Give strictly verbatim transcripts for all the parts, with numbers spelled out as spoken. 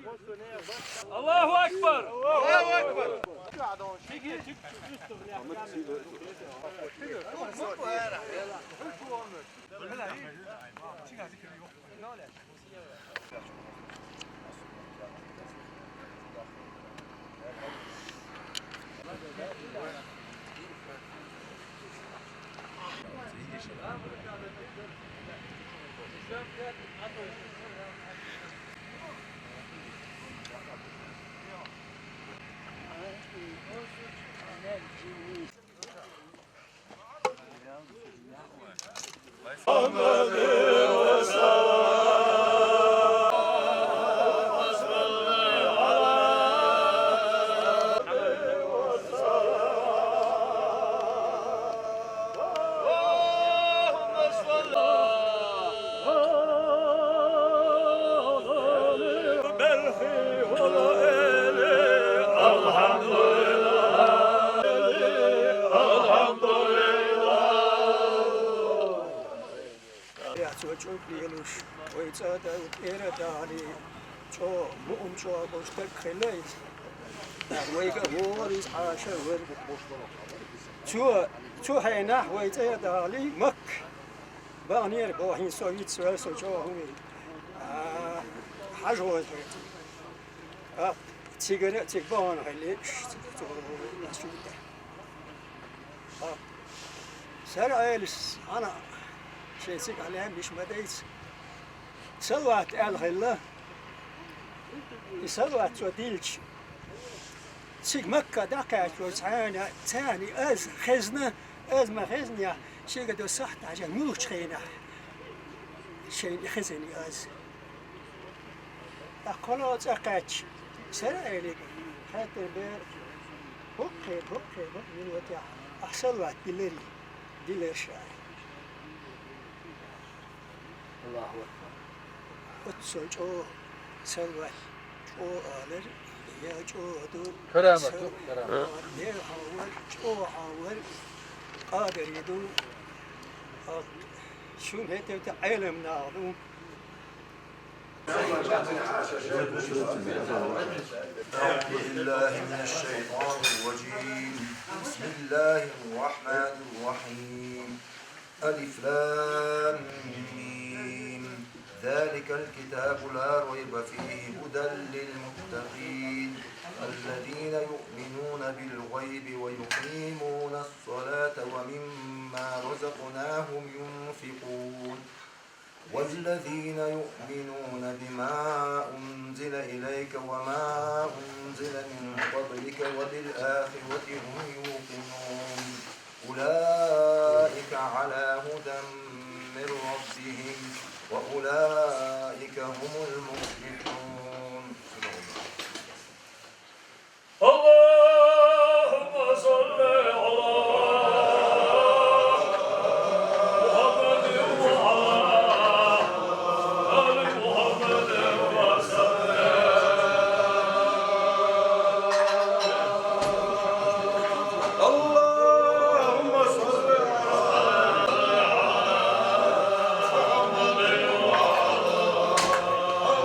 Аллаху акбар! Аллаху акбар! Яц вачӀуб лелуш, вай цӀа тӀа тӀера тӀали, чӀо, мукъум чӀо бош таг хилла иза. Вайга вогӀар иза хьаша вар. Цо, цу хьенахь вай цӀа тӀали Макка. Бахнера бохьин со виц вел со чӀо хӀуми. А, хьажа вай. А, цигара, цига бахана хилла, ш-, цу, цу, цу, цу, Сара Ӏелас хьана шайн цига Ӏалам йиш ма дайца. Салават аьлла хилла. И салават цо дилча, цига Макка дӀакхаьчча царна, царна аз хезна, аз ма хезна, шига до сахьт хьажа муьлхачу хенахь шайна и хезна аз. ТӀаккха кхоьло цӀа кхаьчча, Сара Ӏелига хаьттира бер, хӀокхе, хӀокхе, хӀокхе минотехь ахь салават диларий, дилар ша. Аллаху акбар. Оццул чӀогӀа салават чӀогӀа алар, я чӀогӀа ду, Карамат ду, са-, карамат. Я хьан вар, чӀогӀа хьан вар, къадарий ду, а, шун хӀетта Ӏелам наха ду. أعوذ بالله من الشيطان الرجيم. بسم الله الرحمن الرحيم. ألف لام ميم. ذلك الكتاب لا ريب فيه هدى للمتقين الذين يؤمنون بالغيب ويقيمون الصلاة ومما رزقناهم ينفقون. والذين يؤمنون بما أنزل إليك وما أنزل من قبلك وبالآخرة هم يوقنون. أولئك على هدى من ربهم وأولئك هم المفلحون. اللهم صل على محمد وعلى آل محمد وسلم. اللهم صل على محمد وعلى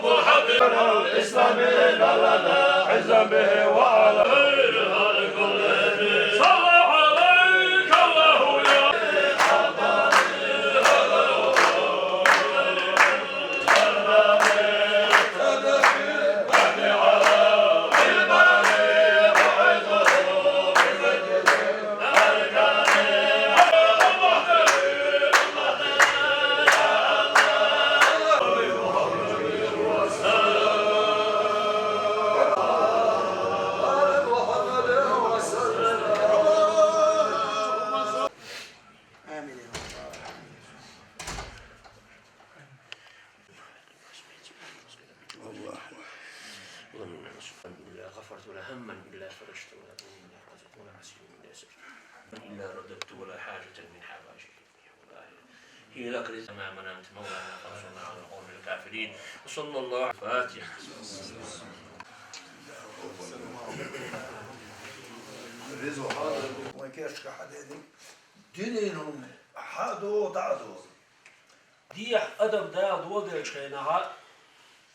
الإسلام بلغنا عزا به وعلى خير الخلق كلهم. صلى عليك الله يا آمين يا رب. الله. اللهم إنا نسألك إلا غفرت ولا هما إلا فرجت ولا دينا إلا قضيت ولا مسيرا إلا يسرت إلا رددت ولا حاجة من حوائج الدنيا والآخرة هي لك رضا ما مننت مولانا فانصرنا على القوم الكافرين. وصلى الله على الفاتحة. Дининун хьадо дӀадо. Дехьа адам Дала доладелча хенахьа,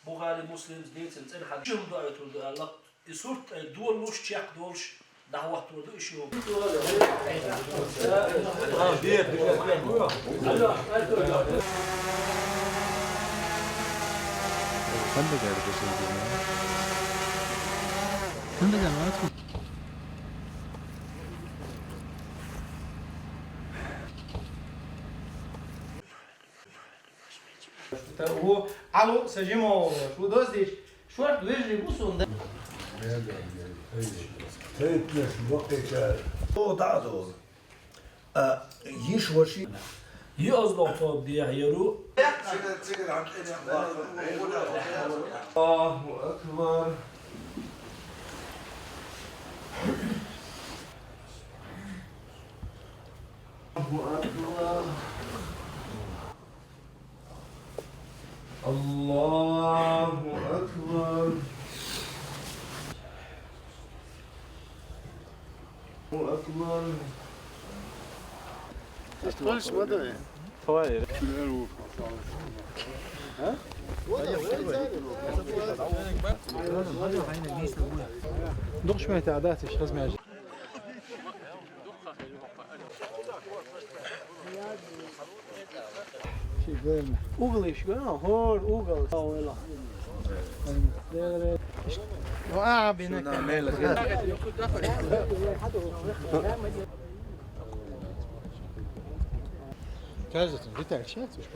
Бухари, Муслим, децин цӀена хьадис, чу хӀума доуьйтур ду аьлла, и сурт ай долуш, чекхдолуш, дӀахӀоттор ду и ши хӀума. Ӏало, сан жима, шу доздеш, шорта вежарий бу суна, да? Тайпанаш баккхийчара. О, дӀа а доза. А, йиш ваши. Йоазлох тоба дехьа яру. Аллаху акбар. Аллаху акбар. Аллаху акбар. Аллаху акбар. Слышь, вода. Дукха шмайта дациш хазмяжа. Угол ишгой, хор угол. Ну, а, бинек. Кажется, летает сейчас, уж.